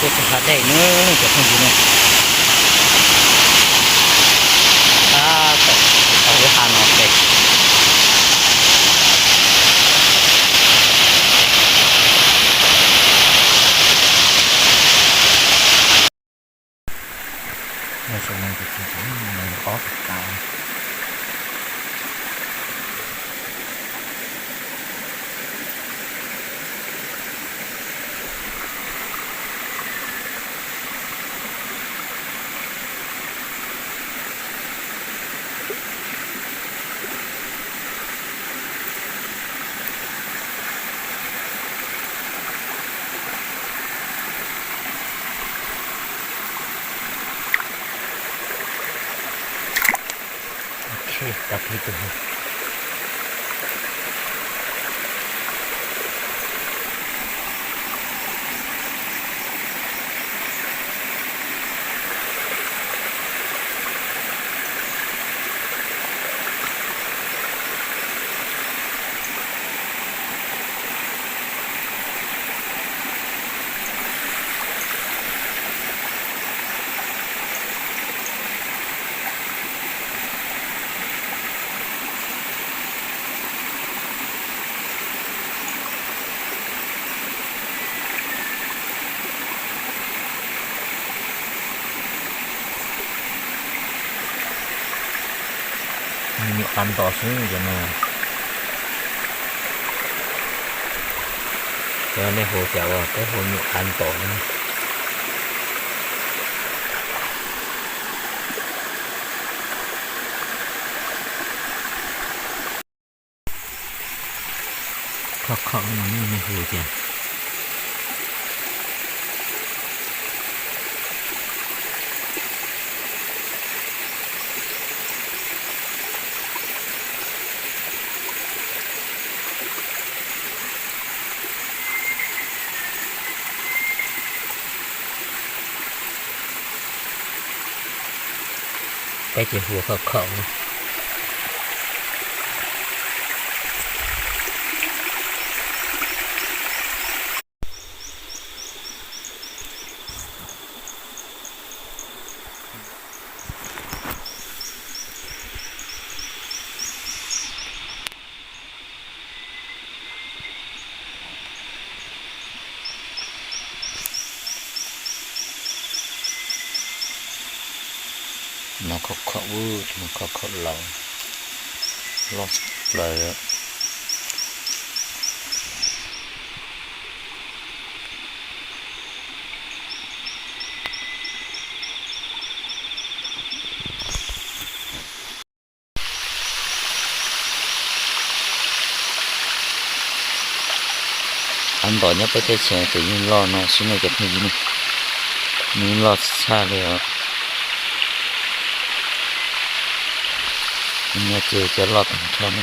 Tuaj txog hav dej na cov phooj ywg na. Tab tom tau lub hav no pem. Saum no ces ob peb tau. Ok, tau peb tug. Nyuam qab nto xwb cov no. Cov nej hu cas uas peb hu nyuam qab nto no. Khov kho no nej hu tias. Peb ces hu khov kho na. No khov kho, no khov kho laus, loj plaws. Av ntom nyob peb teb chaws ces yeej loj no xwb na cov phooj ywg ne, yeej loj tshaj li os. No ces cov loj tag nrho na.